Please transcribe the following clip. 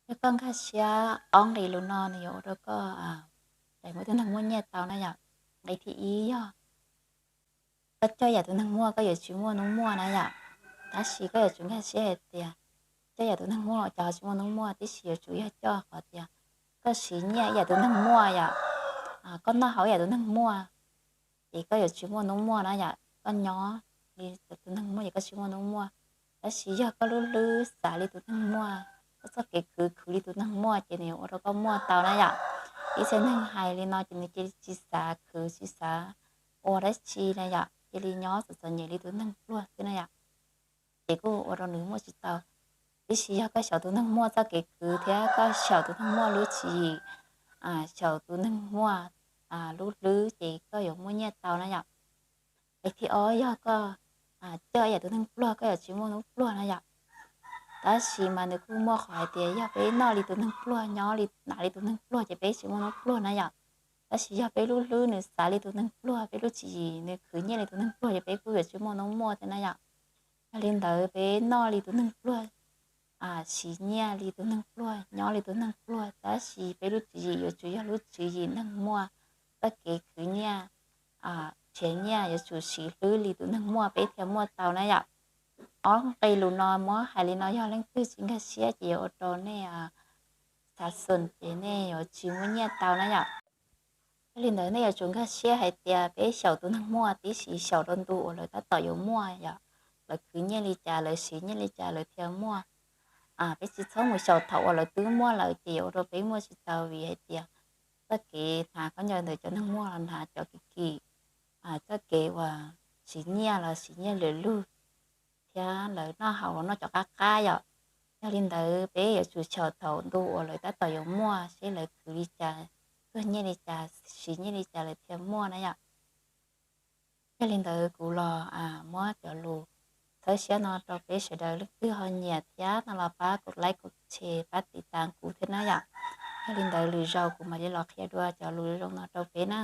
Yog koj nkag siab ob nqe lus no nws yuav ua rau koj tseem muaj tus neeg muaj nyiaj tau na yom. Nqe thib ib yog koj coj yam tus neeg muaj koj yuav tsis muaj hnub muaj na yom. Tab sis koj yuav tsum nkag siab hais tias coj yam tus neeg muaj cov ho tsis muaj hnub muaj tib si yuav tsum yog coj qhov tias koj siv nyiaj yam tus neeg muaj yom, koj noj haus yam tus neeg muaj, ces koj yuav tsis muaj hnub muaj na yom. Koj nyob li tus neeg muaj ces koj tsis muaj hnub muaj. Tab sis yog koj lub hlwb xav li tus neeg muaj, koj txoj kev khwv khwv li tus neeg muaj ces nws yuav ua rau koj muaj tau na yom. Ib txhia neeg hais li no ces nws cia li tsis xav khwv tsis xav ua dab tsi na yom, cia li nyob txom txom nyem li tus neeg pluag xwb na yom. Ces kuj ua rau nws muaj tsis tau. Tiam sis yog koj xyaum tus neeg muaj txoj kev khwv thiab koj xyaum tus neeg muaj lub tswv yim, xyaum tus neeg muaj lub hlwb ces koj yuav muaj nyiaj tau na yom. Nqe thib ob yog koj coj yam tus neeg pluag koj yuav tsis muaj hnub pluag na yom. Tab sis mas nws kuj muaj qhov hais tias yog peb noj li tus neeg pluag nyob li hnav li tus neeg pluag ces peb tsis muaj hnub pluag na yom. Tab sis yog peb lub hlwb nws xav li tus neeg pluag, peb lub tswv yim nws khwv nyiaj li tus neeg pluag ces peb kuj yuav tsis muaj hnub muaj thiab na yom. Yog li ntawd peb noj li tus neeg pluag, siv nyiaj li tus neeg pluag, nyob li tus neeg pluag, tab sis peb lub tswv yim yuav tsum yog lub tswv yim neeg muaj txoj kev khwv nyiaj, nrhiav nyiaj, yuav tsum siv hlwb li tus neeg muaj peb thiaj muaj tau na yom. Ob nqe lus no muab hais li no yog leej twg tsis nkag siab ces yuav ua rau nej xav xus ces nej yuav tsis muaj nyiaj tau na yom. Yog li ntawd nej yuav tsum nkag siab hais tias peb xyaum tus neeg muaj tib si xyaum rau ntu uas lawv tab tom yuav muaj yom, lawv khwv nyiaj li cas lawv siv nyiaj li cas lawv thiaj muaj. Peb tsis txhob mus xyaum thaum uas lawv twb muaj lawm ces yuav ua rau peb muaj tsis tau vim hais tias txoj kev hnav khaub ncaws ntawm cov neeg muaj los hnav cov kim kim, txoj kev uas siv nyiaj los siv nyiaj lwm lug thiab lawv noj haus los noj cov qab qab yom. Yog li ntawd peb yuav tsum xyaum thaum ntu uas lawv tab tom yuav muaj seb lawv khwv li cas, tuag nyiaj li cas, siv nyiaj li cas lawv thiaj muaj na yom. Yog li ntawd kuv los muab cov lus txhawb siab no rau peb sawv daws, leej twg ho nyiam thiab no los pab kuv like kuv share pab tiv tas kuv thiab na yom. Yog li ntawd lwm zaus kuv mam li los qhia dua cov lus zoo no rau peb na.